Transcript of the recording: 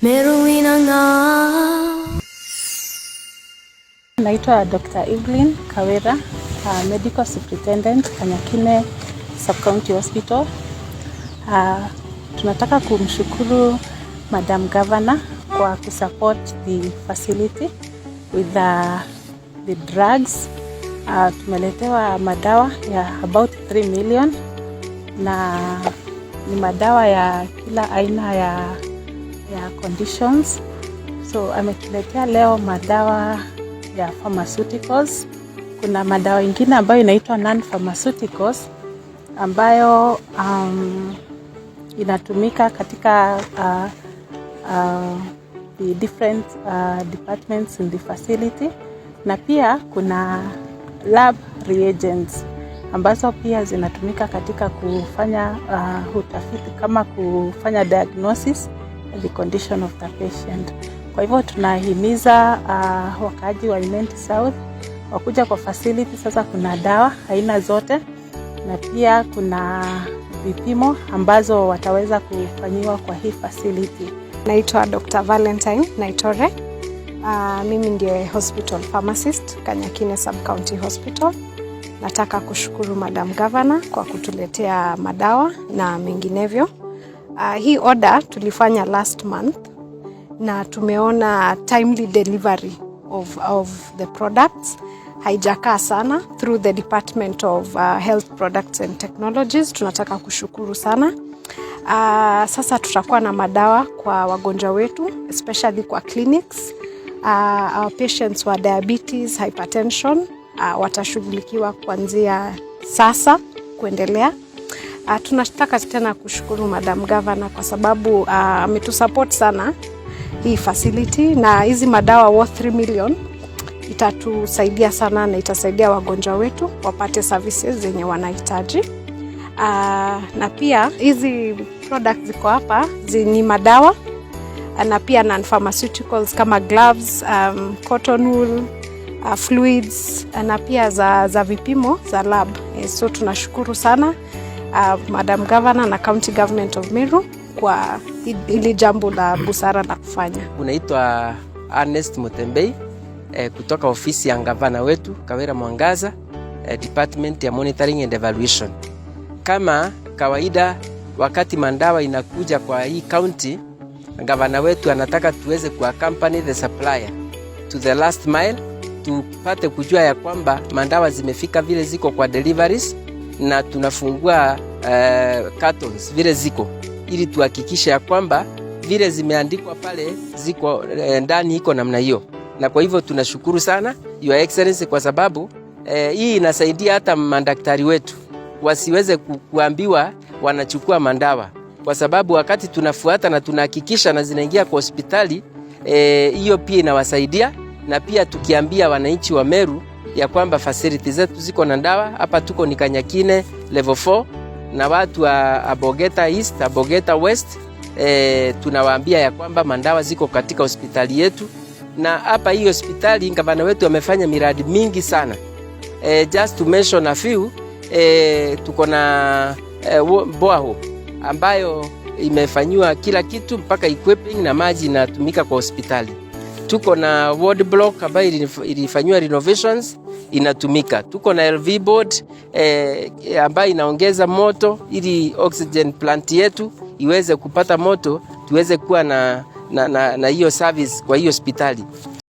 Meru inang'aa. Naitwa Dr. Evelyn Kawera, Medical Superintendent, Kanyakine Sub-County Hospital. Tunataka kumshukuru Madam Governor kwa kusupport the facility with the drugs. Tumeletewa madawa ya about 3 million na ni madawa ya kila aina ya conditions. So ametuletea leo madawa ya pharmaceuticals. Kuna madawa ingine ambayo inaitwa non pharmaceuticals ambayo inatumika katika the different departments in the facility, na pia kuna lab reagents ambazo pia zinatumika katika kufanya utafiti kama kufanya diagnosis the condition of the patient. Kwa hivyo tunahimiza wakaaji wa Imenti South wakuja kwa facility. Sasa kuna dawa aina zote na pia kuna vipimo ambazo wataweza kufanyiwa kwa hii facility. Naitwa Dr. Valentine Naitore. Mimi ndiye hospital pharmacist Kanyakine Sub County Hospital. Nataka kushukuru Madam Governor kwa kutuletea madawa na menginevyo. Hii order tulifanya last month na tumeona timely delivery of the products, haijakaa sana, through the Department of Health Products and Technologies. Tunataka kushukuru sana. Sasa tutakuwa na madawa kwa wagonjwa wetu, especially kwa clinics. Our patients wa diabetes, hypertension watashughulikiwa kuanzia sasa kuendelea. Tunataka tena kushukuru Madam Governor kwa sababu ametusupport sana hii facility na hizi madawa worth 3 million itatusaidia sana na itasaidia wagonjwa wetu wapate services zenye wanahitaji. Na pia hizi products ziko hapa ni madawa na pia non pharmaceuticals kama gloves, cotton wool, fluids na pia za vipimo za lab. So tunashukuru sana Madam Governor na County Government of Meru kwa hili jambo la busara la kufanya. Unaitwa Ernest Mutembei kutoka ofisi ya gavana wetu Kawira Mwangaza, Department ya Monitoring and Evaluation. Kama kawaida, wakati mandawa inakuja kwa hii county, gavana wetu anataka tuweze ku accompany the supplier to the last mile, tupate kujua ya kwamba mandawa zimefika vile ziko kwa deliveries, na tunafungua cartons vile ziko ili tuhakikishe ya kwamba vile zimeandikwa pale ziko ndani iko namna hiyo. Na kwa hivyo tunashukuru sana, Your Excellency, kwa sababu hii inasaidia hata madaktari wetu wasiweze kuambiwa wanachukua mandawa, kwa sababu wakati tunafuata na tunahakikisha na zinaingia kwa hospitali, hiyo pia inawasaidia, na pia tukiambia wananchi wa Meru ya kwamba facility zetu ziko na dawa. Hapa tuko ni Kanyakine level 4 na watu wa Abogeta East, Abogeta West, tunawaambia ya kwamba mandawa ziko katika hospitali yetu, na hapa hii hospitali gavana wetu amefanya miradi mingi sana. Just to mention a few, tuko na borehole ambayo imefanyiwa kila kitu mpaka equipping na maji inatumika kwa hospitali. Tuko na ward block ambayo ilifanyiwa renovations, inatumika. Tuko na LV board ambayo inaongeza moto ili oxygen plant yetu iweze kupata moto, tuweze kuwa na hiyo service kwa hiyo hospitali.